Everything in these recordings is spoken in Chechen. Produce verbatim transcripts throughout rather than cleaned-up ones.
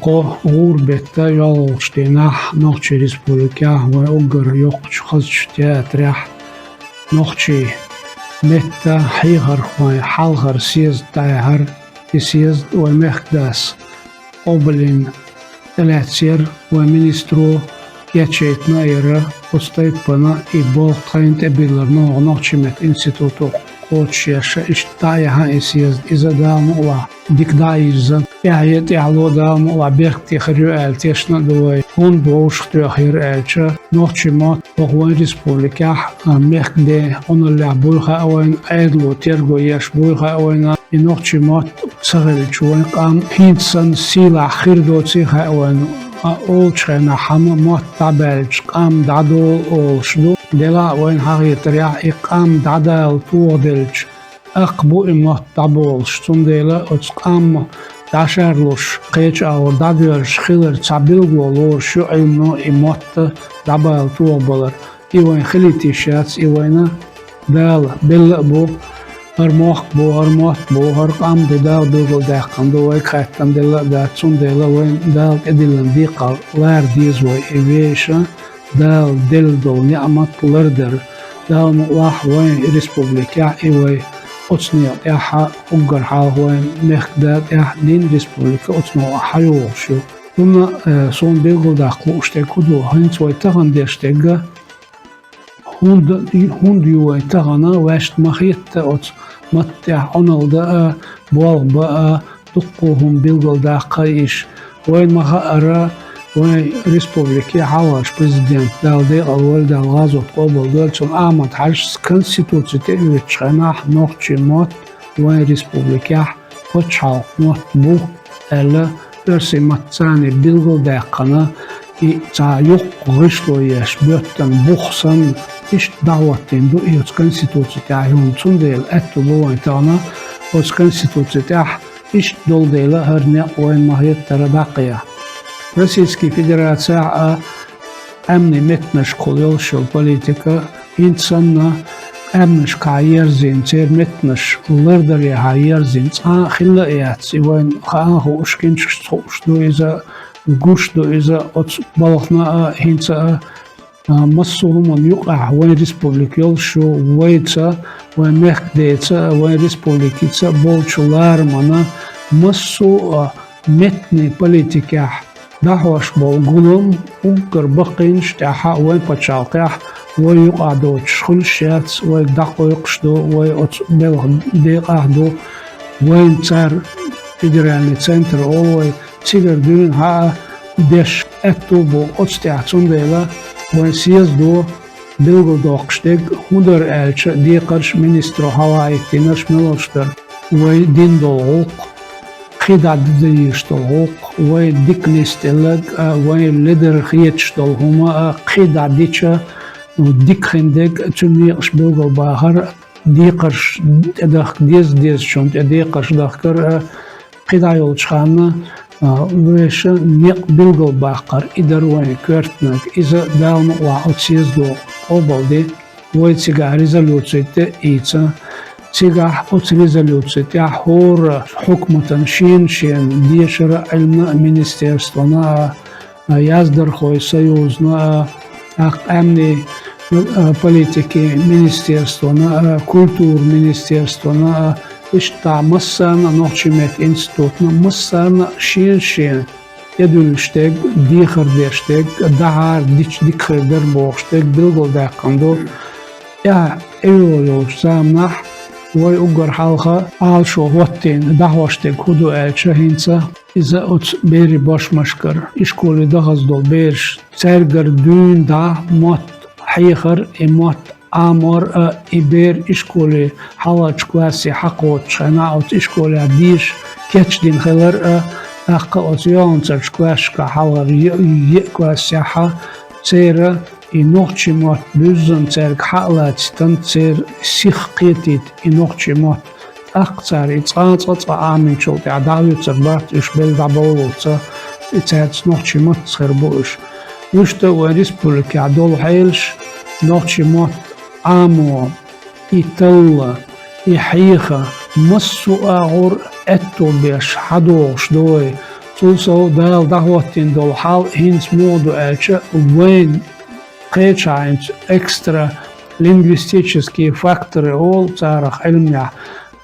Кхо гӀуран бетта йолчу дийнахь Нохчийн Республикехь вайн уггар йоккхачу хазачу театрехь нохчийн меттан хьехархойн хьалхара съезд дӀаяьхьира. И съезд вайн мехкдас къобалйина тӀелаьцнера, вайн министро кечъяьлла яра оцу тайпана и болх тхайна тӀебилларна нохчийн меттан институто кхочушъеш, иштта дӀаяьхьира и съезд. Иза Дала мукъалахь дика дӀа а йирзина, тӀаьхье а тӀаьхьало Дала мукъалахь беркате хир ю аьлла тешна а ду вай. ХӀунда вовшахтоьхира аьлча, нохчийн мотт хӀокху вайн республикехь, а, мехкан ден къаналлехь буй хаьа вайна, Ӏедало терго еш буй хаьа вайна. И нохчийн мотт ца хилча, вайн къам хӀинца санна сийлахь хир доций хаьа вайна. А, олучу хенахь хӀума мотт дӀабаьлча, къам дӀадолу олуш ду. Делахь а вайна хьахетарехь, и къам дӀадала тоха делча, тӀаккха бу и мотт дӀаболуш. Цундела оцу къам дӀашарлуш, кхечу агӀор дӀадоьрзуш хилар цхьа билгало лоруш ю Ӏилмано и мотт дӀабала тохабалар. И вайн хилийта йиш яц, и вайна Дала белла а бу, хӀара мохк бу, хӀара мотт бу, хӀара къам ду, Дала билгалдаьккхина ду, вайга хаьттина делла а дац. Цундела вайна Дала тӀедиллина декхар лара деза вай, и вешан Дала делла долу неӀмат лардар. Дала мукъалахь вайн республикехь и вай оцу некъа тӀехь а, уггар хьалха вайн мехкда тӀехь дин республика оцу некъа хьайогӀуш ю. ХӀунда, э, суна билгалдаккха лууш дерг хӀун ду, хӀинца вай тахана деш дерг а, хӀунда, хӀунда ю вай тахана, ваьшна ма-хетта оцу маттехь Ӏуналла дан а, болх бан а, дуккха хӀума билгалдаккха а йиш. Вайна ма-хаъара, вайн республикин хьалхарчу президент, Дала декъалвойла, Дала гӀазот къобалдойла цуьнан, Ахьмад-Хьаьжас Конституци тӀеоьцучу хенахь нохчийн мотт вайн республикехь пачхьалкхан мотт бу аьлла, оьрсийн маттаца билгалдаьккхина, и цхьа йоккха гӀишло еш, боьттина бух санна, иштта дӀахӀоттийна ду и оцу Конституци тӀехь а. Цундела аьтто бу вайн тахана оцу Конституци тӀехь иштта долу дела, хӀара некъ вайна ма-хеттара дӀакхайкха. Российски Федерацехь а къаьмнийн меттанашкахула йолуш йолу политика, хӀинца санна, къаьмнашкахьа ерзийна, церан меттанаш лардарехьа ерзийна цкъа а хилла а яц. И вайна хаам хууш, киншкашца хууш ду иза, гуш ду иза оцу балхана а, хӀинца а. А, массо а хӀуманна юкъахь вайн республика йолуш ю, вайца, вайн мехкан деца а, вайн республикица а болчу ларамана массо а меттанийн политикехь дӀахьош болу гулам уггар баккхийнаш тӀехь а вайн пачхьалкхехь вай юкъахь доцуш хуьлуш яц, вайга дӀакхойкхуш ду, вай оцу белхан декъахь ду, вайна цара федеральный центр олу вай, цигара дуьйна хьаа деш аьтту а бу оцу тӀехь. Цундела вайн съездо билгалдоккхуш дерг хӀун дара аьлча, декхарш, министро хьалха хӀиттийнарш муьлш дара? Вай дина долу гӀуллакх, кхидӀа дан дезаш долу гӀуллакх, вай дика нисделларг а, вай ледара хеташ долу хӀума а кхидӀа дича, дика хин дерг а, цуьнан некъаш билгалбахар а, декхарш тӀедахка, деза-дезачунна тӀе декхарш дахкар а, кхидӀа йолчу ханна, а, вешан некъ билгалбаккхар, и дара вайн коьртаниг. Иза Дала мукъалахь оцу съездо къобалде, вай цигахь резолюци тӀе а ийца, цигахь оцу резолюци тӀехь хӀора хьукматан шена-шена дешара, Ӏилман а министерствона а, а, яздархойн союзна а, тӀаккха къаьмнийн, а, политикин министерствона а, культуран министерствона а, иштта массарна а, нохчийн меттан институтна а, массарна а шена-шена тӀедуьллуш дерг, дехар деш дерг, дахьара дича дика хир дара бохуш дерг билгалдаьккхина ду. ТӀаьхьа тӀейогӀу йолчу заманахь вай уггар хьалха Ӏалашо хӀоттийна дӀахьош дерг хӀун ду аьлча, хӀинца иза оцу берийн бошмашкара, ишколе дахаза долу бераш, цаьргара дуьйна дӀа мотт хьехар, и мотт Ӏамор а, и бер ишколе хьалхарчу классе хьакхочучу хенахь оцу ишколехь деша кечдина хилар а, тӀаккха оцу йоьалгӀанчу классашкахь хьалхара е-, еа классехьа церан и нохчийн мотт буьззина цаьрга хьа а лацийтина, церан сих кхетийта и нохчийн мотт. ТӀаккха цара и цкъа-цкъа-цкъа Ӏаминчул тӀаьхьа дӀахьоьцур бац уьш, белла дӀабовллалц, и цаьрца нохчийн маттаца хир бу уьш. Вуьшта вайн республикехь долу хьелаш, нохчийн мотт Ӏамо, и талла, и хьеха, массо а агӀор аьтто беш хьадогӀуш ду вай. Цул сов Дала дӀахӀоттийна долу хьал хӀинца муха ду аьлча, вайн кхечахьа хӀинца экстралингвистические факторы олу царах Ӏилманехь,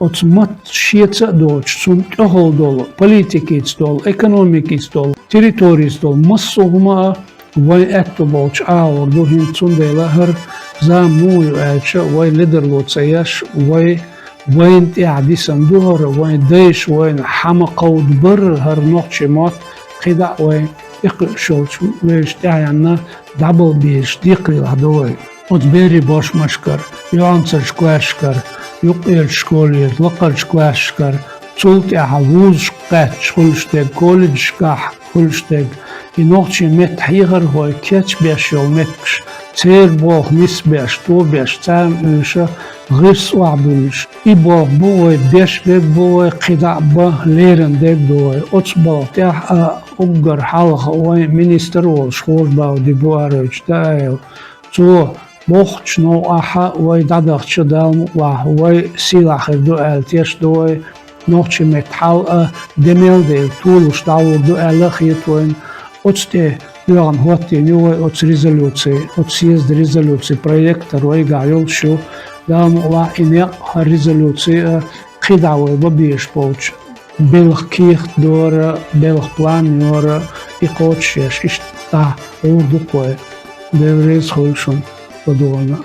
оцу матта шеца а доцуш, цунна тӀехула долу, политикица долу, экономикица долу, территорица долу массо а хӀума а вайн аьтту болчу агӀор ду хӀинца, цундела хӀара зама муха ю аьлча, вай ледарло ца еш, вай, вайна тӀехь дисина ду хӀара, вайн дайша вайна хьа ма кховдабара хӀара нохчийн мотт, кхидӀа а вай тӀекхуьуш йолчу вевзаш тӀаьхьенна дӀабала безаш декхарийлахь ду вай. Оцу берийн бошмашкара, юьхьанцарчу классашкара, юккъерчу школера, лакхарчу классашкара, цул тӀаьхьа вузашка кхаьчча хуьлуш дерг, колледжашкахь хуьлуш дерг, и нохчийн меттан хьехархой кечбеш йолу меттигаш, церан болх нисбеш, тобеш, царна уьш гӀирс охьабуьллуш, и болх бу вай беш берг, бу вай кхидӀа а бан лерина дерг ду вай. Оцу балха тӀехь а уггар хьалха вайн министр а волуш Хож-Бауди бу араваьлла, Даила. Цо бохучу новкъахь а вай дӀадахча, Дала мукъалахь, вай сийлахь хир ду аьлла тешна ду вай, нохчийн меттан хьал а де мел дела толуш дӀагӀур ду аьлла а хета вайна. Оцу тӀе доьгӀна хӀоттийна ю вай оцу резолюци, оцу съездан резолюци проектара вайгахь йолуш ю. Дала мукъалахь, и некъ, хӀара резолюци а кхидӀа вай бан безаш болчу белхан кехат дора, белхан план йора, и кхочушъеш, иштта дӀагӀур ду-кх вай. Дела реза хуьлда шуна, ладогӀарна.